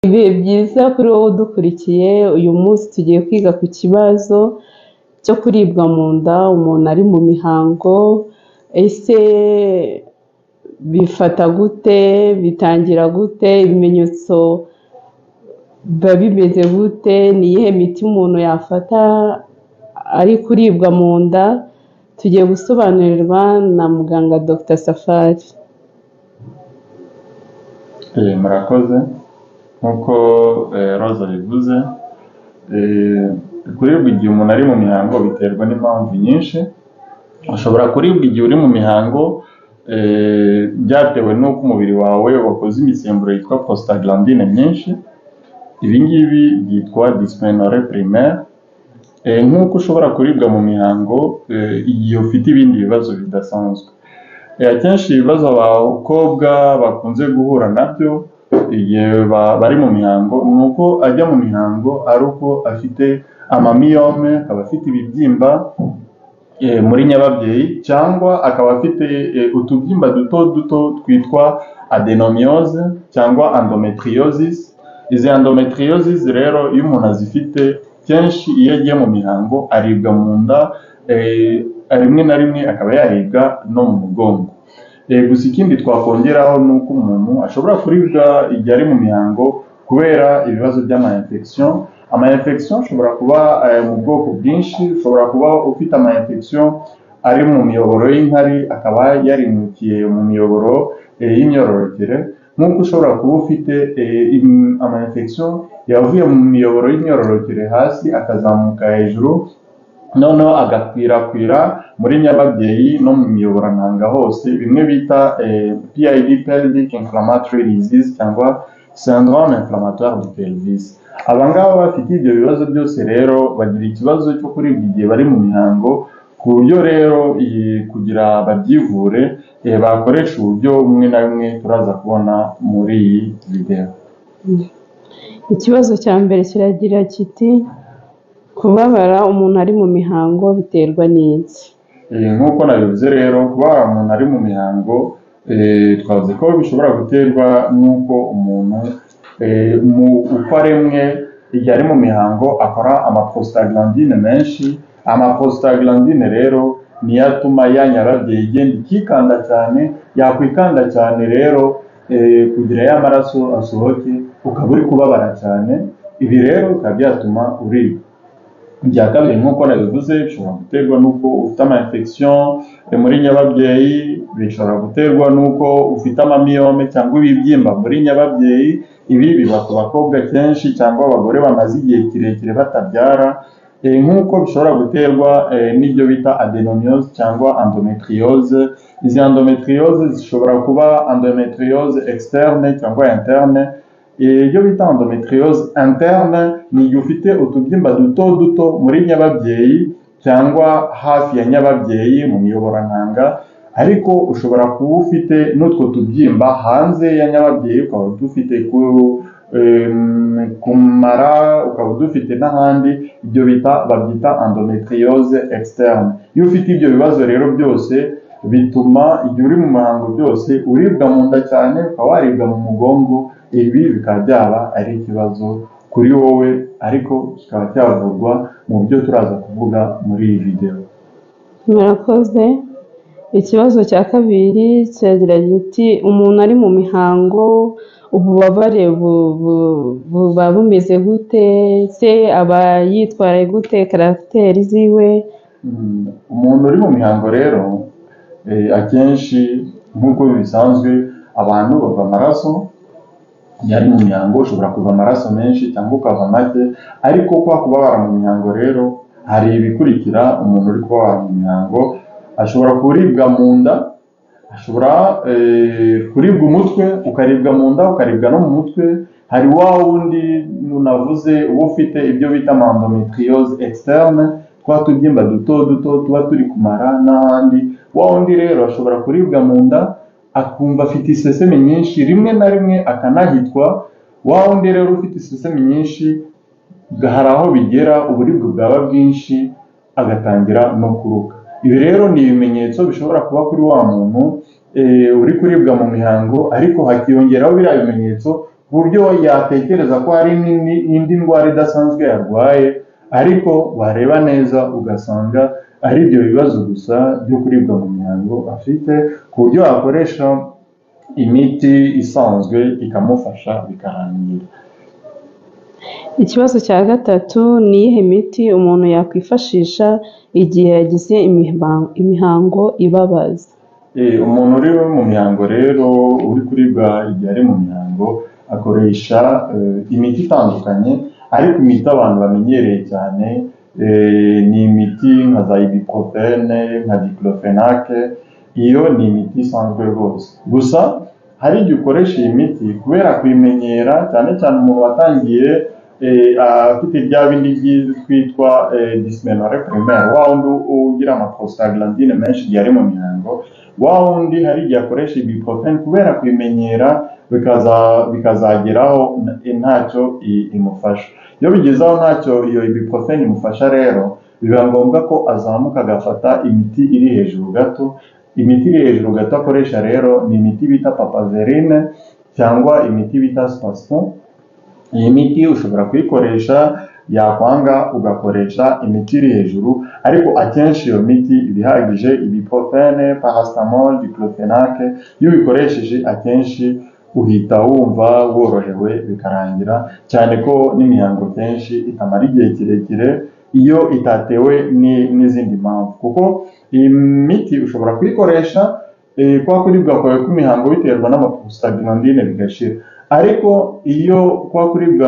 Ibihe byiza kuri wowe udukurikiye. Uyu munsi tugiye kwiga ku kibazo cyo kuribwa mu nda umuntu ari mu mihango. Ese bifata gute? Bitangira gute? Ibimenyetso biba bimeze gute? Ni iyihe miti umuntu yafata ari kuribwa mu nda? Tugiye gusobanurirwa na muganga Dr Safari. Murakoze. Nk'uko Rose abivuze, kuribwa igihe umuntu ari mu mihango biterwa n'impamvu nyinshi. Ushobora kuribwa igihe uri mu mihango byatewe n'uko umubiri wawe wakoze imisemburo yitwa prostaglandine nyinshi. Ibi ngibi byitwa dysménorrhée primaire. Nk'uko ushobora kuribwa mu mihango igihe ufite ibindi bibazo bidasanzwe. Akenshi ibibazo abakobwa bakunze guhura nabyo igihe bari mu mihango ni uko ajya mu mihango ari uko afite amamyome, akaba afite ibibyimba muri nyababyeyi, cyangwa akaba afite utubyimba duto duto twitwa adénomyose cyangwa endometriosis. Izi endometriosis rero, iyo umuntu azifite, kenshi iyo agiye mu mihango aribwa mu nda, rimwe na rimwe akaba yaribwa no mu mugongo. Gusa ikindi twakongeraho ni uko umuntu ashobora kuribwa igihe ari mu mihango kubera ibibazo by'ama infection. Ama infection ashobora kuba mu bwoko bwinshi. Ushobora kuba ufite ama infection ari mu miyoboro y'inkari, akaba yarimukiye mu miyoboro y'imyororokere, nk'uko ushobora kuba ufite ama infection yavuye mu miyoboro y'imyororokere hasi akazamuka hejuru, noneho agakwirakwira muri nyababyeyi no mu miyoborantanga hose, bimwe bita PID, pelvic inflammatory disease, cyangwa syndrome inflammatoire du pelvis. Aba ngaba bafite ibyo bibazo byose rero bagira ikibazo cyo kuribwa igihe bari mu mihango, ku buryo rero kugira babyivure bakoresha uburyo bumwe na bumwe turaza kubona muri iyi video. Ikibazo cya mbere kiragira kiti: kubabara umuntu ari mu mihango biterwa n'iki? Nk'uko nabivuze rero, kubabara umuntu ari mu mihango twavuze ko bishobora guterwa n'uko umuntu mu uko aremwe, igihe ari mu mihango akora amaprostaglandine menshi. Amaprostaglandine rero niyo atuma ya nyababyeyi igenda ikikanda cyane. Yakwikanda cyane rero, kugira ya maraso asohoke, ukaba uri kubabara cyane. Ibi rero bikaba byatuma uribwa. Ibya kabiri, nk'uko nabivuze, bishobora guterwa n'uko ufite ama infection muri nyababyeyi, bishobora guterwa n'uko ufite amamyome cyangwa ibibyimba muri nyababyeyi. Ibi biba ku bakobwa kenshi cyangwa abagore bamaze igihe kirekire batabyara. Nk'uko bishobora guterwa n'ibyo bita adénomyose cyangwa endométriose. Izi endométriose zishobora kuba endométriose externe cyangwa interne. Ibyo bita endométriose interne ni igihe ufite utubyimba duto duto muri nyababyeyi cyangwa hafi ya nyababyeyi mu miyoborantanga, ariko ushobora kuba ufite n'utwo tubyimba hanze ya nyababyeyi, ukaba dufite ku mara, ukaba udufite n'ahandi. Ibyo bita babyita endométriose externe. Iyo ufite ibyo bibazo rero byose, bituma igihe uri mu mihango byose uribwa mu nda cyane, ukaba waribwa mu mugongo. Ibi bikaba byaba ari ikibazo kuri wowe, ariko kikaba cyavurwa mu buryo turaza kuvuga muri iyi video. Murakoze. Ikibazo cya kabiri kiragira giti: umuntu ari mu mihango, ububabare buba bumeze gute se? Aba yitwaye gute, caractère ziwe? Umuntu uri mu mihango rero, akenshi nk'uko bisanzwe abantu bava amaraso. Iyo ari mu mihango ushobora kuva amaraso menshi cyangwa ukava make, ariko kwa kubabara mu mihango rero hari ibikurikira. Umuntu uri kubabara mu mihango ashobora kuribwa mu nda, ashobora kuribwa umutwe, ukaribwa mu nda, ukaribwa no mu mutwe. Hari wa wundi navuze uba ufite ibyo bita endométriose externe, twa tubyimba duto duto tuba turi kumara n'ahandi. Wa wundi rero ashobora kuribwa mu nda, akumva afite isesemi nyinshi, rimwe na rimwe akanahitwa. Wa wundi rero ufite isesemi nyinshi, hari aho bigera uburibwe bwaba bwinshi agatangira no kuruka. Ibi rero ni ibimenyetso bishobora kuba kuri wa muntu uri kuribwa mu mihango, ariko hakiyongeraho biriya bimenyetso. ku buryo yatekereza ko hari indi ndwara idasanzwe yarwaye, ariko wareba neza ugasanga ari ibyo bibazo gusa byo kuribwa mu mihango afite, ku buryo yakoresha imiti isanzwe ikamufasha bikarangira. Ikibazo cya gatatu ni iyihe miti umuntu yakwifashisha igihe yagize imihango ibabaza? Umuntu uri mu mihango rero, uri kuribwa igihe ari mu mihango, akoresha imiti itandukanye, ariko imiti abantu bamenyereye cyane ni imiti nka za ibuprofene, nka diclofenac. Iyo ni imiti isanzwe rwose. Gusa hari igihe ukoresha iyi miti kubera kuyimenyera, cyane cyane umuntu watangiye afite bya bindi twitwa dysménorrhée primaire, wa wundi ugira ama prostaglandine menshi igihe ari mu mihango, wa wundi hari igihe akoresha ibuprofene kubera kuyimenyera, bikazageraho ntacyo imufasha. Iyo bigeze aho ntacyo iyo ibuprofene imufasha rero, biba ngombwa ko azamuka agafata imiti iri hejuru gato. Imiti iri hejuru gato akoresha rero ni imiti bita papaverine cyangwa imiti bita spasfon. Iyi miti ushobora kuyikoresha, yakwanga ugakoresha imiti iri hejuru, ariko akenshi iyo miti iba ihagije, ibuprofene, paracetamol, diclofenac. Iyo ubikoresheje akenshi uhita wumva worohewe bikarangira, cyane ko n'imihango kenshi itamara igihe kirekire iyo itatewe n'izindi mpamvu, kuko iyi miti ushobora kuyikoresha kwa kuribwa kwawe kw'imihango biterwa n'amaprostaglandine bigashira, ariko iyo kwa kuribwa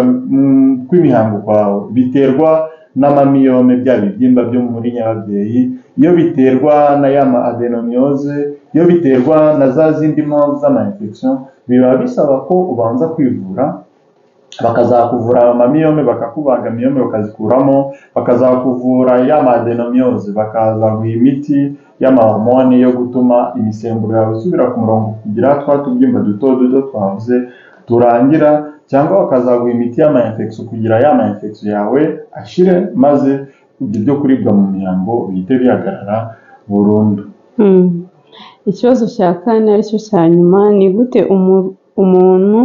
kw'imihango kwawe biterwa n'amamiyome, bya bibyimba byo muri nyababyeyi, iyo biterwa na ya ma adenomyose, iyo biterwa na za zindi mpamvu z'ama infection, biba bisaba ko ubanza kwivura, bakazakuvura amamiyome, bakakubaga miyome bakazikuramo, bakazakuvura ya ma adenomyose, bakazaguha imiti y'amahormone yo gutuma imisemburo yawe isubira ku murongo, kugira twa tubyimba duto duto twavuze turangira, cyangwa bakazaguha imiti y'ama infection kugira ya ma infection yawe ashire, maze ibyo byo kuribwa mu mihango bihite bihagarara burundu. Ikibazo cya kane aricyo cya nyuma ni gute umuntu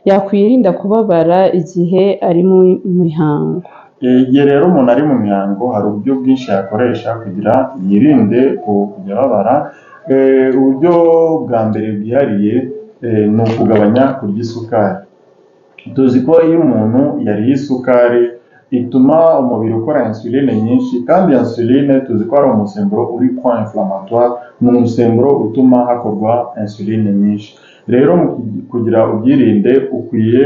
yakwirinda kubabara igihe ari mu mihango? Igihe rero umuntu ari mu mihango hari uburyo bwinshi yakoresha kugira yirinde kujya ababara. Uburyo bwa mbere bwihariye ni ukugabanya kurya isukari. Tuzi ko iyo umuntu yariye isukari ituma umubiri ukora insuline nyinshi, kandi insuline tuzi ko ari umusemburo uri pro inflammatoire, ni umusemburo utuma hakorwa insuline nyinshi. Rero kugira ubyirinde ukwiye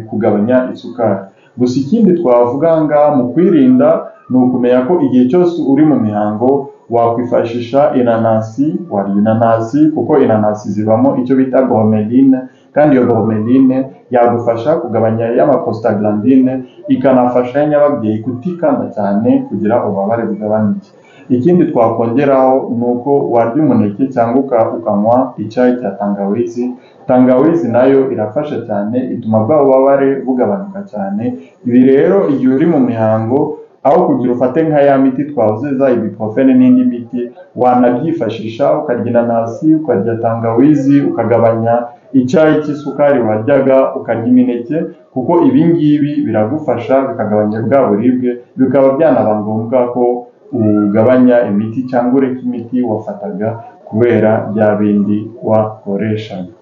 kugabanya isukari. Gusa ikindi twavuga aha ngaha mu kwirinda ni ukumenya ko igihe cyose uri mu mihango wakwifashisha inanasi, warya inanasi kuko inanasi zibamo icyo bita broméline, kandi iyo broméline yagufasha kugabanya ya ma prostaglandine, ikanafasha nyababyeyi kutikanda cyane kugira ububabare bugabanuke. Ikindi twakongeraho ni uko warya umuneke cyangwa ukanywa icyayi cya tangawizi. Tangawizi nayo irafasha cyane, ituma bwa bubabare bugabanuka cyane. Ibi rero igihe uri mu mihango, aho kugira ufate nka ya miti twavuze za ibuprofene n'indi miti, wanabyifashisha ukarya inanasi, ukarya tangawizi, ukagabanya icyayi cy'isukari waryaga, ukarya imineke, kuko ibi ngibi biragufasha bikagabanya bwa buribwe, bikaba byanaba ngombwa ko ugabanya imiti cyangwa ureka imiti wafataga kubera bya bindi wakoreshaga.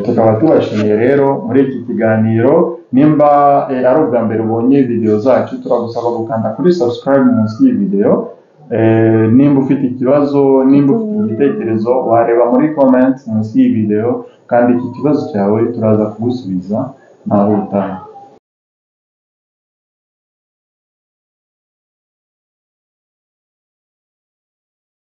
Tukaba tubashimiye rero muri iki kiganiro. Nimba ari ubwa mbere ubonye video zacu, turagusaba gukanda kuri subscribe munsi y'iyi video. Nimba ufite ikibazo, nimba ufite igitekerezo, wareba muri comment munsi y'iyi video, kandi iki kibazo cyawe turaza kugusubiza naho utaha.